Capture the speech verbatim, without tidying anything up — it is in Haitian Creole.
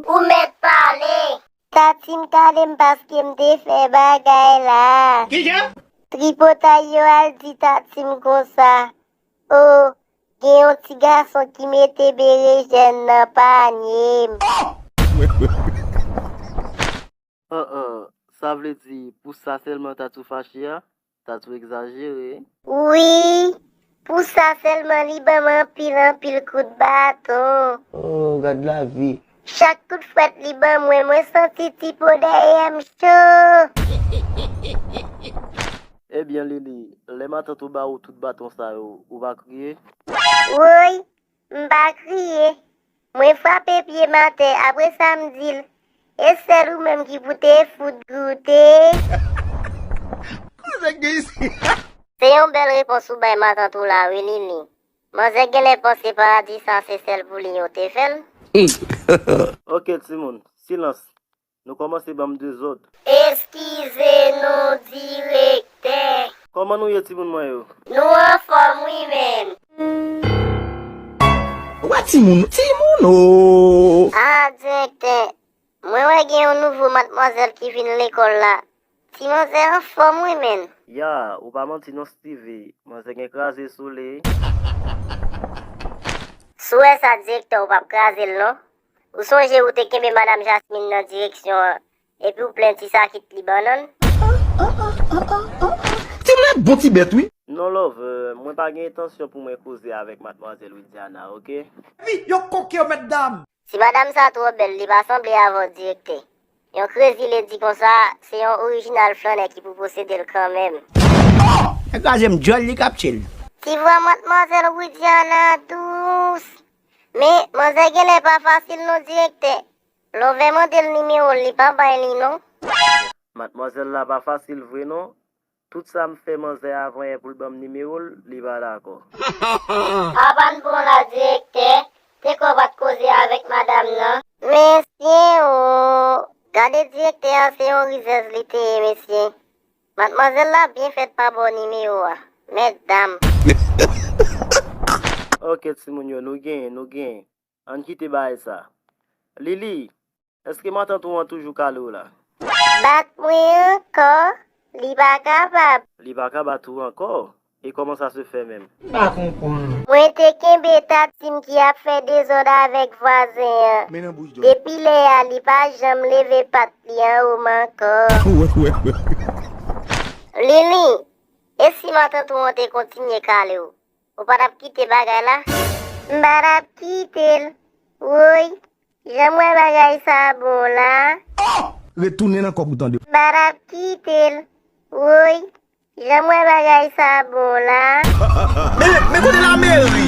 Ou mèt pale. Tati m kale m paske m te fè bagay la. Kijan? Tripotay yo al di Tati m konsa. O, gen yon ti gason ki mete berejèn nan panye m. An an, sa vle di pou sa sèlman Tati w fache a? Tati w egzajere. Wi, pou sa sèlman li ban m anpil anpil kout baton. Oh, gad lavi. Chak kout fwèt li ban mwen, mwen santi ti po dèyè m cho. Ebyen Lili, lè matant ou ba ou tout baton sa yo, ou pa kriye? Woy, m pa kriye. Mwen frape pye m atè, apre sa m di l, e sèl ou menm ki pou te fout goute. Koze gen isi? Se yon bèl repons ou bay matant ou la wi Lili. Manzè genlè panse paradi sa se sèl pou li yo te fè l. Ok timoun, silans. Nou kòmanse ban m dezòd. Eskize nou direktè. Kòman nou ye timoun mwen yo? Nou anfòm wi menm. Wa timoun, timoun o. Ah direktè, mwen wè gen yon nouvo madmwazèl ki vin lekòl la. Ti manzè anfòm wi menm. Ya, ou pa manti non Steevy, manzè gen kraze sou li. Si w wè sa direktè ou p ap kraze l non. Ou sonje ou te kenbe madanm Jasmine nan direksyon an, epi w plen ti sakit li bannann. Ti mwen bon ti bèt wi. Non love, mwen pa gen entansyon pou mwen koze avèk madmwazèl Widiana, ok? Wi, yo koke yo mèt dam. Ti madanm sa twò bèl, li pa sanble avè w direktè. Yon krezi ledi konsa, se yon orijinal flannè ki pou posede l kanmenm. Nèg la jwenn djòl li k ap tchil. Ti vwa madmwazèl Widiana dous. Men, manzè genlè pa fasil non direktè. Lè w vè mande l nimewo l, li pa bay li non. Madmwazèl la pa fasil vre non. Tout sa m fè manzè avan yè pou l ban m nimewo l, li pa dakò. Apa n bon la direktè, te kwè w pa t koze avèk madanm nan. Mesye o, gade direktè a se yon rizèz li te ye mesye. Madmwazèl la byen fèt pa ba w nimewo a. Mètdam. Ok timoun yo, nou genyen, nou genyen. Ann kite bagay sa. Lili, èske matant ou an toujou kale w la? Bat mwen ankò, li pa kapab. Li pa ka bat ou ankò? E kòman sa se fè menm? M pa konprann. Mwen te kenbe Tati m ki ap fè dezòd avèk vwazen an. Depi lè a li pa janm leve pat li anwo m ankò. Lili, e si matant ou an te kontinye kale w? Ou pa t ap kite bagay la? M pa t ap kite l. Woy, jan m wè bagay sa bon la. Retounen nan kòb ou tande. M pa t ap kite l. Woy, jan m wè bagay sa bon la. Men, men kote lameri?